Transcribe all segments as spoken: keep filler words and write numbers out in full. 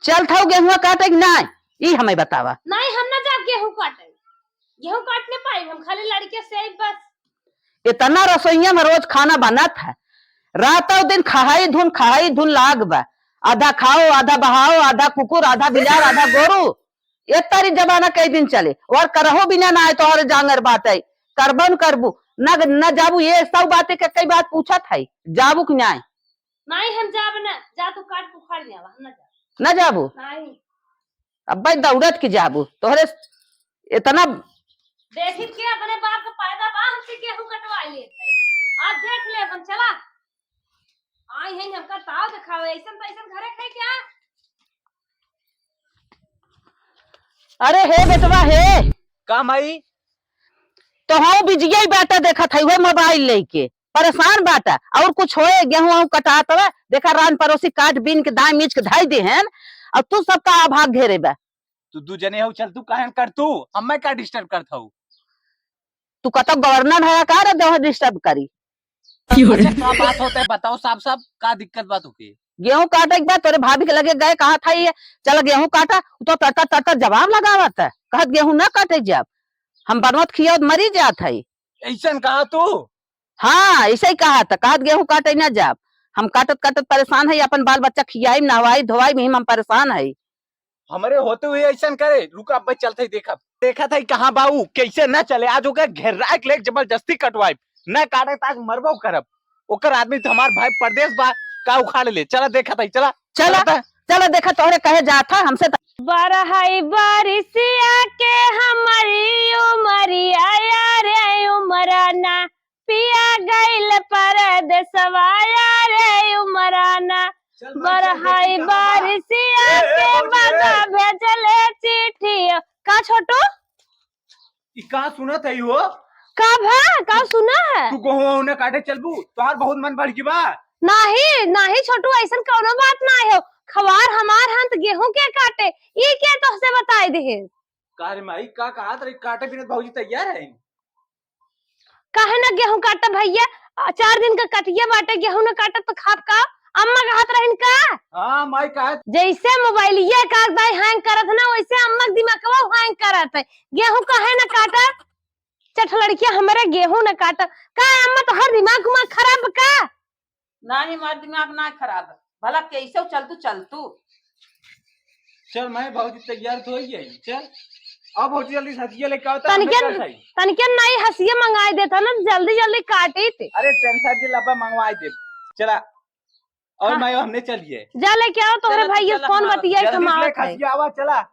चलत हऊ गेहुआ काटे कि नाहीं, ई हमें बतावा। नाहीं, हम ना जाब गेहूं काटे, गेहूं काट ना पाई हम, खाली लड़के से आई बस। इतना रसोइया में रोज खाना बनत है, रातौ दिन खहाई धुन, खहाई धुन लाग बा। आधा खाओ, आधा बहाओ, आधा कुकुर, आधा बिलार, आधा गोरू। ए तारी जमाना कई दिन चले, और करहो बिना ना आए तोहरे जांगर बात है, करबन करबू, न, न जाबू, ये सब बातें के कई बात पूछत है, जाबू कि नाहीं? नाहीं, हम जाब ना, जा तू काट के उखाड़ ले आवा, हम ना जाब। ना जाबू? नाहीं। अब्बे दौड़त की जाबू, तोहरे इतना देखित के अपने बाप का पैदा बा, हमसे गेहूं कटवा लेत है। आज देख ले अपन, चला। आई है हमका ताव दिखावे, ऐसन तैसन घरे खाई क्या? अरे हे बेटवा हे। का माई? तो हम बिजिया ही बाटा देखत है, वह मोबाइल लेके परेशान बाटा, और कुछ होए, गेहूं वहूं कटात बा, देखा रान पड़ोसी काट बीन के दाई मीच के धाई दे हैं, और तू सबका आभाग घेरे बा। तू दू जने हो, चल तू काहे कर तू, हमें का डिस्टर्ब करत हऊ? तू कतौ गवर्नर है का रे, देह डिस्टर्ब करी? अच्छा, का बात होता है, बताओ साफ साफ, का दिक्कत बात होती है? गेहूं काटे के बाद तोरे भाभी के लगे गए, कहा था ये, "चल गेहूं काटा," उ तो तड़ता तड़ता जवाब लगावत है, कहत, "गेहूं ना काटे जाब, हम बनवत खियावत मरी जात है।" ऐसन कहा तू? हाँ, ऐसे ही कहा था, कहत, "गेहूं काटे ना जाब, हम काटत काटत परेशान है, अपन बाल बच्चा खियाई, नहवाई धोवाई में हम परेशान है।" हमरे होते हुए ऐसन करे, रुका, अब चलते ही देखब। देखत है कहाँ बा ऊ, कैसे न चले, आज ओकर घेर्रा के लेके जबरदस्ती कटवाइब, न काटे त आज मरबो करब। ओकर आदमी तो हमार भाई परदेस बा, का उखाड़ ले, चला देखत है, चला। चला, चला त। चला देखा तोहरे कहे जात है हमसे त। बरहई बारिशिया के हमरी उमरिया, या रे उमराना, पिया गइल परदेसवा, या रे उमराना, चल भाई, चल, बरहई देखी कहाँ बा। बारिशिया ए, के भौजी, बगा ए। भेजले चिट्ठी। का छोटू? ई का सुनत है हो? का भा? का सुना है? तू गेहूं ना काटे चलबू? तोहार बहुत मन बढ़ गई बा। नाही, नाही छोटू, ऐसन कौनो बात ना हो। खवार हमार हन त गेहूं के काटे? ई के तोहसे बताई दिहे? का रे माई, का कहत रही? काटे बिना भौजी तैयार है? काहे ना गेहूं काटब भैया? आ, चार दिन का कटिया बाटे, गेहूं ना काटब तो खाब का? अम्मा कहत रहिन का? हाँ, माई कहत। जैसे मोबाइलिया का दाई हैंग करत है ना, वैसे अम्मा के दिमागवा हैंग करत है। गेहूं काहे ना काटब? चठ लड़किया हमरे गेहूं ना काटब। का अम्मा तोहर दिमाग उमाग खराब का? नाही, हमार दिमाग ना खराब है। भला कैसे चल तू, चल तू। चल, मैं भौजी तैयार तो हो गई, चल। अब भौजी जल्दी से हसिया लेके आओ, तो तनिके, हमें का चाहिए? तनिके नई हसिया मंगाई देता ना, जल्दी जल्दी काटी थे। अरे टेंशन के लबा मंगवाई दे। चला, और हाँ। मैं हमने चलिए। जा लेके आओ, तोहरे चला, भाई चला, फोन हाँ। बतिया जल्दी से कमावत लेके है। हसिया आवा, चला।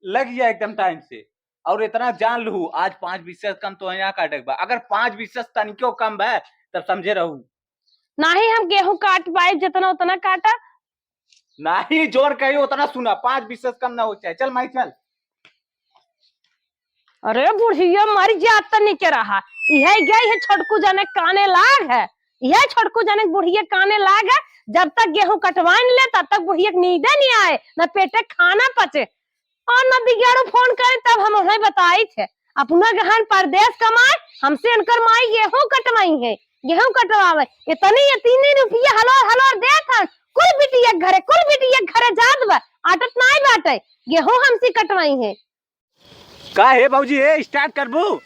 लग गया एकदम टाइम से। और इतना जान लू, आज पाँच बीस से कम तो यहाँ काटे के बा। अगर पाँच बीस से तनिको कम बा, तब समझे रहू। नाही हम गेहूं काट पाए, जितना उतना काटा। नाही, जोर कही उतना सुना, पाँच बीस से कम ना हो चाहे। चल माई चल। अरे बुढ़िया मर जात तनी के रहा, इहे गई है छोटकू जने काने लाग है, इहे छोटकू जने बुढ़िया काने लाग है। जब तक गेहूं कटवाइन ले तब तक बुढ़िया के नींदे नहीं आए, न पेटे खाना पचे। और न बिगाड़ू फोन करे तब हम उन्हें बताई थे। अपना गहन परदेस कमाए, हमसे इनकर माई गेहूं कटवाई है, गेहूं कटवावे। इतनी, इतनी रुपया हलोर, हलोर देत हन। कुल बिटिया के घरे, कुल बिटिया के घरे जात बा, आटत नाई बाटे, गेहूं हमसे कटवाई है। का हे भौजी, हे start करबू?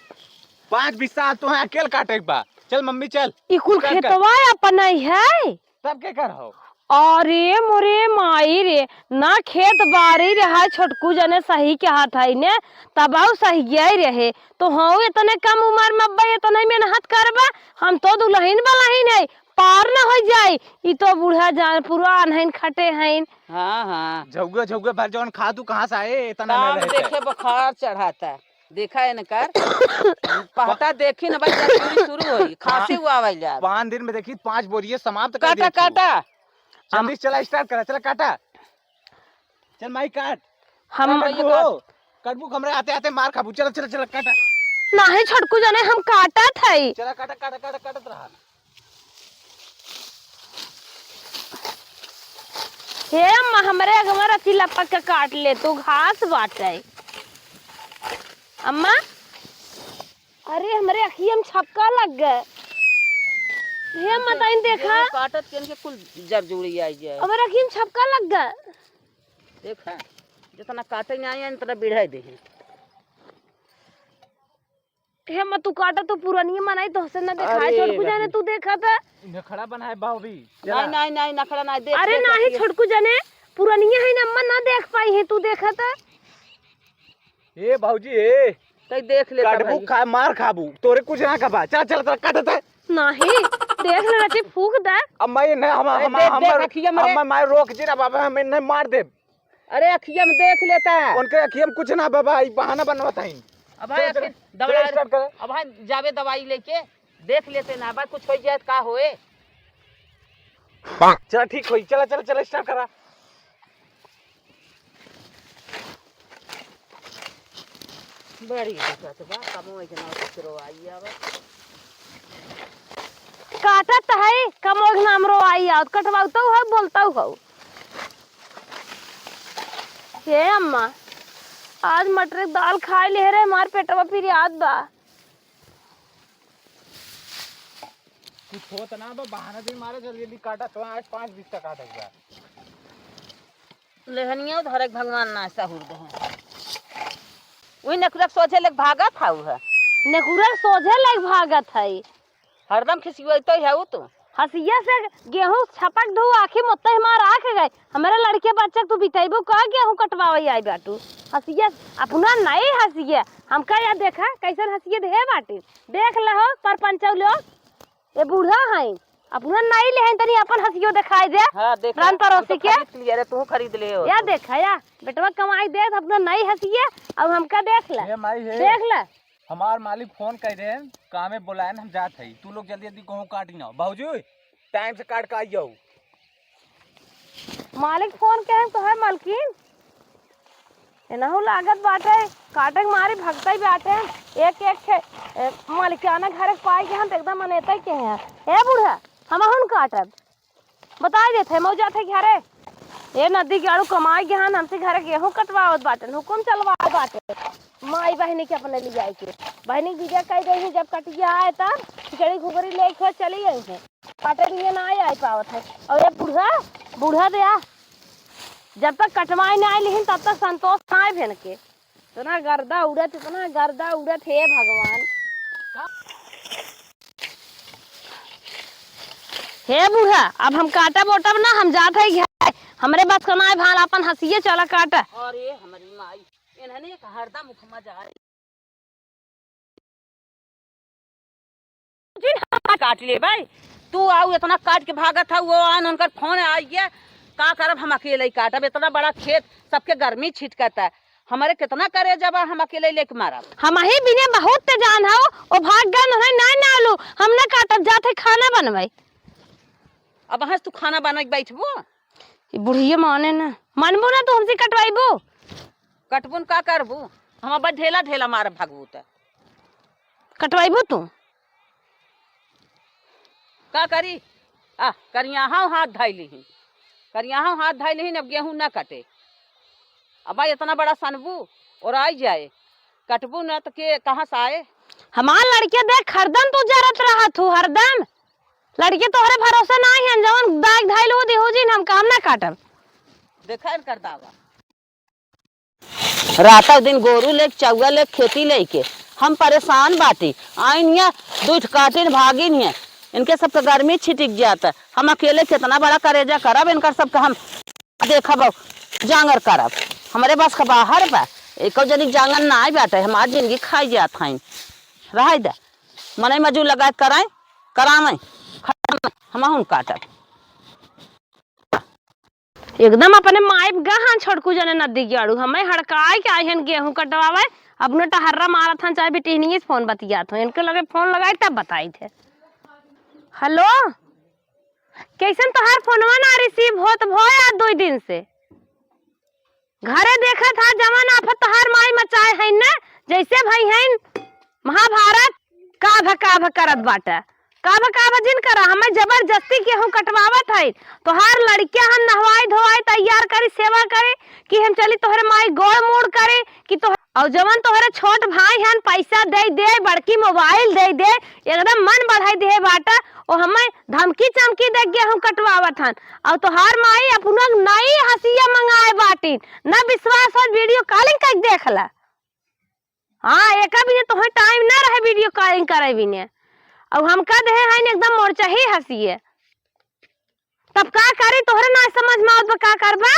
पाँच बिस्सा तो है अकेल काटे के बा। चल मम्मी चल। ई कुल start कर। खेतवा अपना ही है। तब के कर हो? अरे मोरे माई रे, ना खेत बारी रहा, छोटकू जने सही कहत है ने, तब आउ सही गए रहे। तो हऊ इतने कम उम्र में अब्बा इतने मेहनत करबा, हम तो दुलहिन बलहिन है, पार न हो जाई। ई तो बूढ़ा जान पुरान हइन, खटे हइन। हाँ, हाँ। झउगा, झउगा भर जौन खा तू कहाँ से आए, इतना काम नहीं रहता है। देखे बुखार चढ़ाता। देखा इनकर। पहटा देखी न भाई, जब चूड़ी शुरू होई, खांसी पा-, हुआ भाई जाब। पाँच दिन में देखी, पाँच बोरिये समाप्त कर काटा, दिया तू। काटा। जल्दी हम चला, start करा, चला काटा। चल माई काट। हम चला, ये कटबू हो। काट। कटबू, हमरे आते आते मार खाबू। चला, चला, चला, काटा। नाही छोटकू जने, हम काटत हई। चला, काटा, काटा, काटा, काटत रहा। हे अम्मा, हमरे अगवा रची लपक के काट ले, तू घास बाटे। अम्मा, अरे, हमरे अखिया में छपका लग गए। हे अम्मा, तइन देखा। गेहूं काटत के इनके कुल जर जुड़ी आई जाए। हमरे अखिया में छपका लग गए। देखा, जितना काटे ना आए, उतना बिढ़ाई दे। हे अम्मा, तू काटा तो पुरानिया मनई तोहसे न देखाए, अरे छोटकू जाने भाई। तू देखा था। नखड़ा बनाए बाबू भी। नहीं, नहीं, नहीं, नखड़ा नहीं, देख अरे ले, नहीं, देखिए। छोटकू जाने पुरानिया है ना, अम्मा ना देख पाई है, तू देखा था। ए भौजी, ए। तई देख ले काटबू भाई। खा, मार खाबू, तोरे कुछ ना खाबा। चल, चल, चल, काट दे। नहीं, देख ले रची, फूक दे। अब मैं नहीं, हम, अरे हम, देख, हम, देख, हम, अखिया में रे। हम, मैं रोक जी ना बाबा, हम इन्हें मार दे। अरे अखिया में देख लेता है। उनके अखिया में कुछ ना बाबा, ई बहाना बनवत है। अब भाई चल, चल, आखिर चल, दवाई, start कर। अब भाई जावे दवाई लेके देख लेते ना, अब कुछ हो जाए तो का होए। चला ठीक होई, चला, चला, चला, start करा। बड़ी दिक्कत बा, कमो एक ना कुछ रोवाई आवे। काटत है, कमो एक नाम रोवाई आवत, कटवाउतौ है, बोलतौ है। हे अम्मा, आज मटर के दाल खाए ले रे, हमार पेटवा पिरियात बा। कुछ होत ना बा, बहाना दिन मारे, जल्दी जल्दी काटा, तो आज पाँच बीस तक आ जाएगा। लेहनिया धरे के भगवान ना सहूर दे। वही नेकुरा के सोझे लेके भागत हऊ है। नेकुरा के सोझे लेके भागत है। हरदम खिसियतो है उ तू। हसिया से गेहूं छपक धू आँखी में ओत्ते हमार आँख गए। हमारे लड़के बच्चे के तू बितैबो का गेहूं कटवावे आई बाटू। हसिया अपना नहीं हसिया। हमका या देखा कैसन हसिया दे बाटे। देख लहो परपंचौ लोग। ए बूढ़ा है, अपना नाई लेहन तनी अपन हसियो देखाई दे। हाँ, देख, रान परोसी हम तो के। खरीद लिए रे, तू खरीद ले हो या तो। देख, या बेटवा कमाई दे, अपना नाई हसिए, अब हमका देख ले। हे माई हे। देख ले। हमार मालिक फोन कर दे, कामे बुलाएन, हम जात हई। तू लोग जल्दी जल्दी गेहूं काटी ना। भौजी, time से काट के आई जाओ। मालिक फोन के हैं तो है मालकिन। एनहु लागत बाटे, काटे के मारी भगतई बाटे। एक एक खे-, ए, मालिकाना घर के पाई के हम तो एकदम अनेतई के हैं। ए बूढ़ा, हमहून काटब। बताई देत है, मऊ जात है घरे। ए नदी के आड़ू कमाई के हन, हमसे घरे गेहूं कटवावत बाटे, हुकुम चलवावत बाटे। माई बहिनी के अपने लियाई के। बहिनी के बिदा कई देही, जब कटिया आए तब खिचड़ी घुघरी लेके चली आई है। काटे लिए ना आए, आए पावत है। और ये बूढ़ा, बूढ़ा दे आ, जब तक कटवाई ना आए लिहिन, तब तक संतोष ना आए भेन के। इतना गर्दा उड़त, इतना गर्दा उड़त, हे भगवान। हे बूढ़ा, अब हम काटब ओटब ना, हम जात है घर। हमरे बस का ना है भाल, अपन हसिए चला काटा। अरे हमरी माई, इन्हने का हरदम मुख मजा है। जिन हम काट लेबै। तू आऊ इतना काट के भागत है, वो आन उनकर फोन आई है, का करब हम अकेले ही काटब, इतना बड़ा खेत, सबके गर्मी छिटकत है, हमरे कितना करेजा बा, हम अकेले लेके मारब। हमही बिने बहुत ते जान हो, ओ भाग गन है, ना ना लू, हम ना काटब, जात है खाना बनबै। अब हंस तू खाना बना के बैठबो? ई बुढ़िया माने ना, मानबो ना तू हमसे कटवाइबो? कटबुन का करबू? हम अब ढेला ढेला मारब भगबू त। कटवाइबू तू? का करी? आ, करियाहा हाथ धाई लिही। करियाहा हाथ धाई लिही, अब गेहूं ना कटे। अब भाई इतना बड़ा सनबू और आई जाए। कटबू ना त के कहाँ से आए? हमार लड़के देख हरदम तू जरत रहत हूँ, हरदम। लड़के तोहरे भरोसे ना आइहन, जवन दाग धाइल वो देहो जिन, हम काम ना काटब। देखा इनकर दावा। रातौ दिन गोरू लेके, चौवा लेके, खेती लेके हम परेशान बाटी। आइन हियाँ, दुइ ठो काटिन भागिन हियाँ। इनके सबके गर्मी छिटिक जात। हम अकेले कितना बड़ा करेजा करब, इनकर सबके हम देखब, जांगर करब। हमरे बस का बाहर बा, एको जनी जांगर नाई बाटे, हमार जिंदगी खाई जात हईन। रहै दे, मनई मजूर लगाए कराए, करावे, खटावे, हमहून काटब। एकदम अपने माई गहन छोटकू जने नदी के आड़ू, हमें हड़काए के आई हन गेहूं कटवावे, अपने टहर्रा मारत हन, चाहे बिटिहनिये से फोन बतियात हो, इनके लगे फोन लगाई तब बताई थे। हेलो, कैसन तोहार फोनवा ना receive होत भो यार दो दिन से? घरे देखत हा जवन आफत तोहार माई मचाए हईन ना, जैसे भई हईन महाभारत, काभ काभ करत बाटे। काबा काबा जिन करा, हमें जबरदस्ती गेहूं कटवावत है। तोहार लड़किया हम नहवाई धोवाई, तैयार करी, सेवा करी कि हम चली तोहरे माई गोड़ मोड़ करी कि तोह-, और जवन तोहरे छोट भाई हन पैसा दे दे, बड़की मोबाइल दे दे, एकदम मन बढ़ाई दे बाटा। ओ हमें धमकी चमकी दे गेहूं कटवावत हन। और तोहार माई अपना नई हसिया मंगाए बाटिन, न विश्वास हो वीडियो कॉलिंग कर देख ला। हाँ, एका भी तोहे टाइम ना रहे वीडियो कॉलिंग करे बिने। अब हम कह दे हैं एकदम मोरचा ही हंसिए। तब का करी, तोहरे ना समझ में आवत बा, का करबा?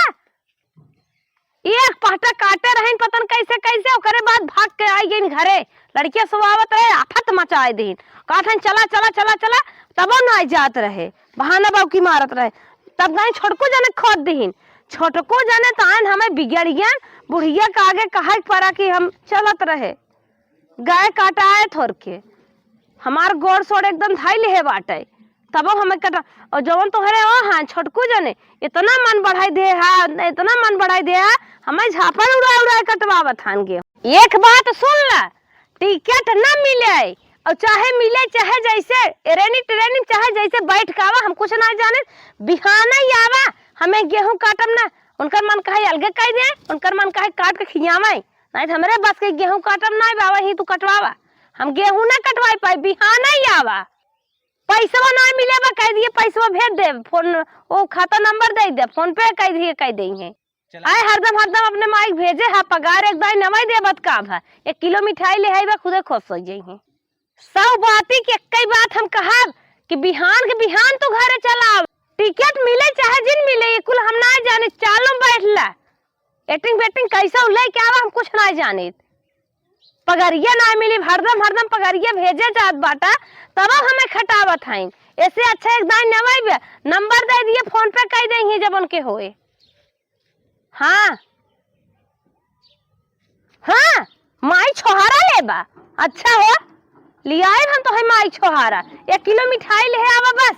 एक पहटा काटे रहिन पतन कैसे कैसे, ओकरे बाद भाग के आई गईन घरे। लड़किया सब आवत रहे, आफत मचाए दीन। कहत हन, "चला, चला, चला, चला," तबो ना जात रहे, बहाना बाबू की मारत रहे। तब गए छोटको जने खोद दीन। छोटको जने तान हमें बिगड़ गया, बुढ़िया के आगे कहे के पड़ा कि हम चलत रहे, गाय काटाए थोर के, हमार गोड़ सोड़ एकदम धाई लेहे बाटे, तबो हमें कटा। और जवन तोहरे ओ हाँ छोटकू जने इतना मन बढ़ाई दे हा, इतना मन बढ़ाई दे हा, हमें झापड़ उड़ा उड़ा कटवावत हान गे। एक बात सुन ला, टिकट ना मिले, और चाहे मिले चाहे जैसे एरेनी ट्रेनी चाहे जैसे बैठ के आवा, हम कुछ ना जाने। बिहाने ही आवा, हमें गेहूं काटम ना, उनकर मन कहे अलगे कह दे, उनकर मन कहे काट के खियावे, नहीं तो हमरे बस के गेहूं काटम ना बा, वही तू कटवावा, हम गेहूं ना कटवाई पाई। बिहाने ही आवा, पैसवा ना मिले बा, कह दिए पैसवा भेज दे, फोन, ओ खाता नंबर दे दे, फोन पे कह दिए, कह दे हैं। चला। आए हरदम हरदम अपने माई के भेजे हा, पगार एक दाई नवाई देबत का भा, एक किलो मिठाई ले आई बा, खुदे खुश हो जाई हैं। सब बाती के कई बात हम कहब कि बिहान के बिहान तू घरे चलाव, टिकट मिले चाहे जिन मिले, ये कुल हम ना जाने, चालो बैठ ला। एटिंग बेटिंग कैसे उ लेके आवा, हम कुछ ना जाने। पगरिया ना मिली, हरदम हरदम पगरिया भेजे जात बाटा, तब हमें खटावत हैं। ऐसे अच्छा एक दाई नवाई बे, नंबर दे दिए, फोन पे कह दे हैं जब उनके होए। हाँ। हाँ, माई छोहारा लेबा। अच्छा हो, लियाए हम तो है माई छोहारा। एक किलो मिठाई ले आवा बस।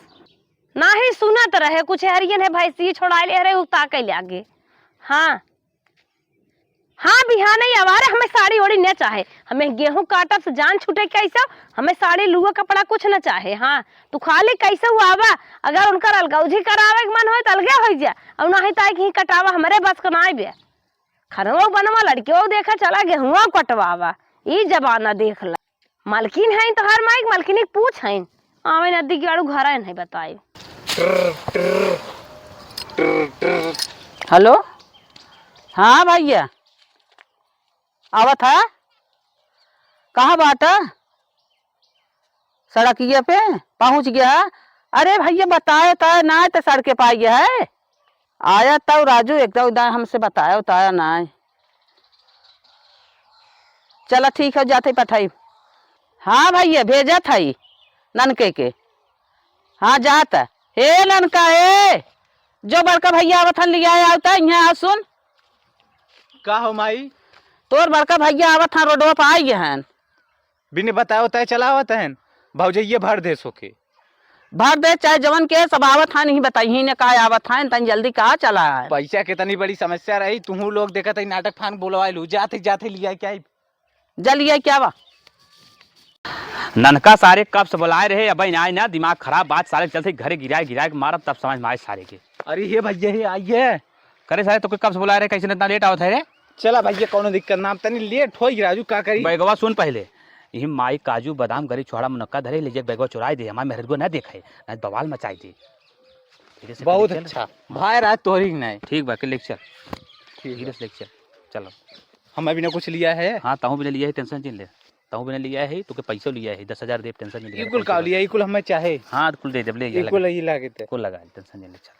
नाही सुनत रहे, कुछ हरियन है भैंसी छोड़ाए ले रहे, उता के ले आगे। हाँ। हाँ, बिहाने ही आवा रे, हमें साड़ी ओड़ी न चाहे। हमें गेहूं काटब से जान छूटे कैसे, हमें साड़ी लुआ कपड़ा कुछ न चाहे। हाँ, तू खाली कैसे हुआ आवा, अगर उनकर अलगौजी करावे के मन होए तो अलगे हो जा, और नाही ताई कहीं कटावा, हमरे बस का ना बे। खनवा बनवा लड़कियों देखा चला गेहुआ कटवावा, ई जमाना देख ला। मलकिन हैं तोहार माइक, मलकिनी के पूछ हैं, आवे नदी के आड़ू घर आए नहीं बताए। हेलो, हाँ भैया, आवत है, कहाँ बाटा? सड़किया पे पहुँच गया। अरे भैया, बताए तो ना, तो सड़के पाई है। आया तब राजू एकदम उदा हमसे बताया उताया ना। चला ठीक है, जाते पठाई। हाँ भैया, भेजत है ननके के। हाँ जात। हे ननका, ए, जो बड़का भैया आवत हन, लिया आवता, यहाँ आ सुन। का हो माई? तोर बड़का भैया आवत हन, रोडवा पर आई हन। बिने बताए उताए चला आवत हन, भौजैया भर देस होके। भर दे चाहे जवन के, सब आवत हन, नहीं बताई ने का आवत हन, तनी जल्दी कहा चला है। पैसा के तनी बड़ी समस्या रही, तुहू लोग देखत है नाटक फान बोलवाए लू, जाते जाते लिया के आई। जा लिया क्या बा? ननका सारे कब से बुलाए रहे, अब आए ना, दिमाग खराब, बात सारे चलते घरे गिराए गिराए के मारब, तब समझ में आए सारे के। अरे हे भैया, हे आइए। करे सारे, तो कब से बुलाए रहे, कैसे इतना लेट आवत है रे? चला भैया, कौनो दिक्कत ना, तनी लेट होई राजू, का करी? बैगवा सुन पहले, यही माई काजू बादाम गरी छोड़ा मुनक्का धरे, ले जाके बैगवा चुराए दे, हमारे मेहरगो ना देखे, ना बवाल मचाई दे। धीरे से बहुत लेके चल। अच्छा भाई, राज तोहरी नहीं। ठीक बा, के लेके चल। ठीक धीरे बा। से लेके चल। चलो। हमें बिना कुछ लिया है? हाँ, तहूँ बिना लिया है, टेंशन जिन ले। तहूँ बिना लिया है, तोके पैसो लिया है, दस हजार दे, टेंशन जिन ले। इकुल का लिया, इकुल हमें चाहे। हाँ, कुल दे देब, ले जा, इकुल लगा। ही लागे ते। कुल लगा, टेंशन जिन ले, चल।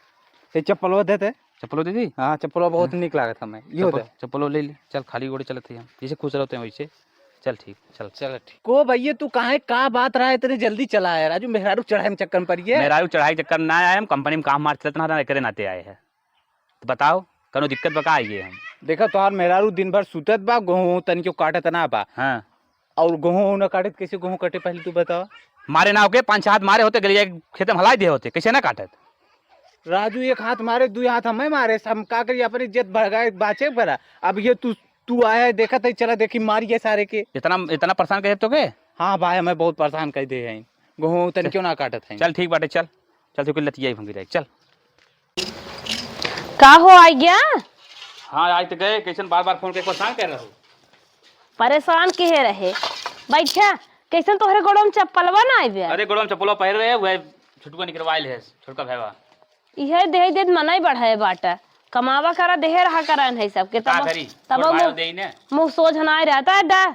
ते चप्पलवा देते। चप्पलो दे दी? हाँ, चप्पलो बहुत हाँ। निक लागत हमें। यो चप्पल, दे। चप्पलो ले ली, चल, खाली गोड़े चलत है हम, जैसे खुश रहते हैं वैसे। चल ठीक, चल। चल ठीक। को भैया, तू काहे, का बात रहा है, इतने जल्दी चला है राजू? मेहरारू चढ़ाई में चक्कर में पड़ी है। मेहरारू चढ़ाई चक्कर में ना आए, हम कंपनी में काम मार चलत ना, एकरे नाते आए हैं। तो बताओ, कौनो दिक्कत बा का आइए हम? देखा, तोहार मेहरारू दिन भर सुतत बा, गेहूं तनिको काटत ना बा। हाँ। और गेहूं ना काटत, कैसे गेहूं कटे, पहले तू बताओ। मारे ना होके, पाँच हाथ मारे होते, गलिया के खेते में हलाई दिए होते, कैसे ना काटत? राजू, एक हाथ मारे, दुई हाथ हमें मारे, हम का करी, अपनी इज्जत बढ़ाए, बाचे पड़ा। अब ये तू, तू आया है, देखत है, चला देखी, मार ये सारे के। इतना, इतना परेशान करे तो के? हाँ भाई, हमें बहुत परेशान कर दे हैं। गोहूँ तनी चल। क्यों ना काटत है? चल ठीक बाटे, चल। चल, तू के लतियाई भंगी रही, चल। का हो, आइ गया? हाँ, आइ त गए। कैसन बार बार फोन के परेशान कर रहो? परेशान केहे रहे? बैठा। कैसन तोहरे गोड़वा में चप्पलवा ना आइबे? अरे, गोड़वा में चप्पलवा पहिर रहे, वह छुटुआ निकरवाइल है, छोटका भैया। इहे देह देत मनई बढ़े बाटे। कमावा करा, देहे रहा करा है सबके। का तब, करी? तब छोट भाई मुँह, देई ने। मुँह सोझ ना रहता है डा।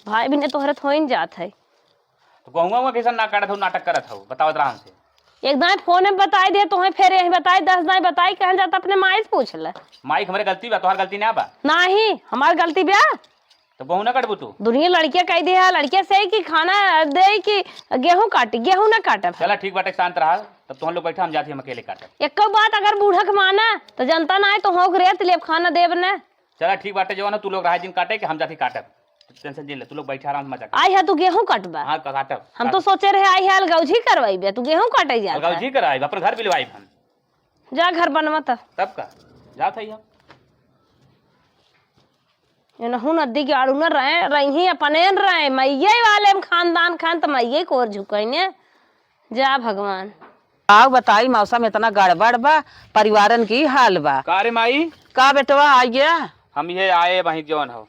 भाई भी ने तोहरे थोइन जात है। तो गहुआ हुआ कैसन ना काटत हो, नाटक करत हो, बतावत रहा हमसे। एक दाई फोन में बताई दे, तोहे फेर यही बताई, दस दाई बताई, कहन जात अपने माई से पूछ ले। माई के हमरे गलती बा, तोहार गलती ना बा। नाही, हमार गलती बा। तो गहूँ ना काटबू तू? दुनिया लड़किया कह दे है, लड़किया से कि खाना दे कि गेहूँ काटी, गेहूँ ना काटब। चला ठीक बाटे, शांत रहा, तब तोहन लोग बैठा, हम जाती हम अकेले काटब। एको बात अगर बूढ़क माना तो जनता ना है तो होक रेत लेब, खाना देब ना। चला ठीक बाटे, जवन हो तू लोग रहा दिन काटे के हम जाती काटब। टेंशन जिन ले, तू लोग बैठा आराम से मजा कर। आई है तू गेहूँ काटबा? हाँ, का-, काटब, हम तो काटब। सोचे रहे आई है अलगौझी करवाइबे, तू गेहूँ काटे जात है। अलगौझी कराइब, अपन घर बिलवाइब हम। जा घर बनवा तब। तब का? जात है हम। एनहू नदी के आड़ू न रहे, रही अपने न रहे, मइये वाले में खानदान खान त मइये कोर झुकइने। जा भगवान। का बताई, मौसम इतना गड़बड़ बा, परिवारन की हाल बा। का रे माई? का बेटवा, आ गया? हम ये आए वहीं जौन हो।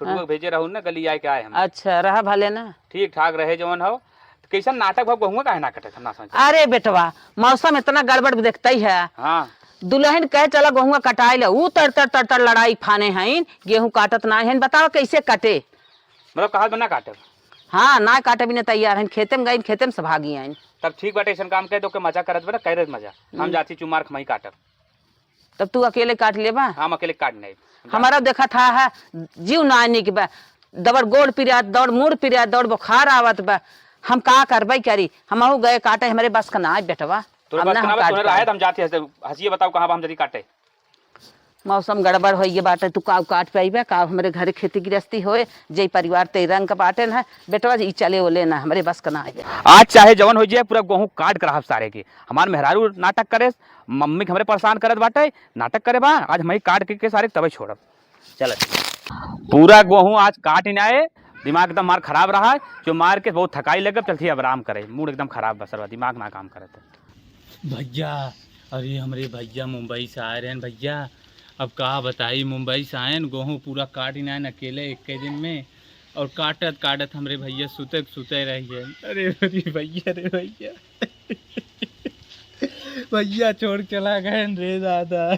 छोटुआ हाँ। के भेजे रहू ना, गली आए के आए हम। अच्छा, रहा भले ना। ठीक ठाक रहे जौन हो। तो कैसन नाटक भा, गहुआ काहे ना कटत, हम ना समझ। अरे बेटवा, मौसम इतना गड़बड़ देखते ही है। हाँ। दुल्हन कहे चला गहुआ कटाई ले, ऊ तर तर तर तर लड़ाई फाने हैं, गेहूं काटत ना हैं, बतावा कैसे कटे? मतलब कहा बना काटब? हाँ, ना काटे भी ना तैयार हैं, खेते में गई, खेते में से भागी आइन। तब ठीक बाटे, ऐसन काम कह दो के मजा करत बा ना, करे मजा। हम हम्म। जाती चुमार खमाई काटब। तब तू अकेले काट लेबा? हम अकेले काट नहीं। हमारा देखा था है, जीव ना निक बा, दबड़ गोड़ पिरात, दबड़ मुड़ पिरात, दबड़ बुखार आवत बा। हम का करबे करी? हमहू गए काटे, हमरे बस का ना है बेटवा। तोरे हम बस ना का हम ना बा, काट तोरे पाई। रहे त हम जाती हंसी, हंसिए बताओ कहाँ बा हम जल्दी काटे। मौसम गड़बड़ होइए बाटे, तू काऊ काट पाइबे, काऊ हमरे घरे खेती गृहस्थी होए, जे परिवार ते रंग के बाटे ना, बेटवा ई चले ओले ना, हमरे बस का ना है। आज चाहे जवन हो जाए, पूरा गहूँ काट के रहब सारे के। हमार मेहरारू नाटक करे, मम्मी के हमरे परेशान करत बाटे, नाटक करे बा, आज हम ही काट के, के सारे तबे छोड़ब। चल। पूरा गहूँ आज काट ही ना आए, दिमाग एकदम मार खराब रहा है, जो मार के बहुत थकाई लगे, चलती अब आराम करे, मूड एकदम खराब बा सरवा, दिमाग ना काम करत है। भैया, अरे हमरे भैया मुंबई से आए रहन भैया, अब का बताई, मुंबई से आयन, गोहूँ पूरा काट ही ना आयन अकेले एक दिन में, और काटत काटत हमरे भैया सुते सुते रह गए। अरे, अरे भैया, रे भैया, भैया छोड़ चला गए रे दादा।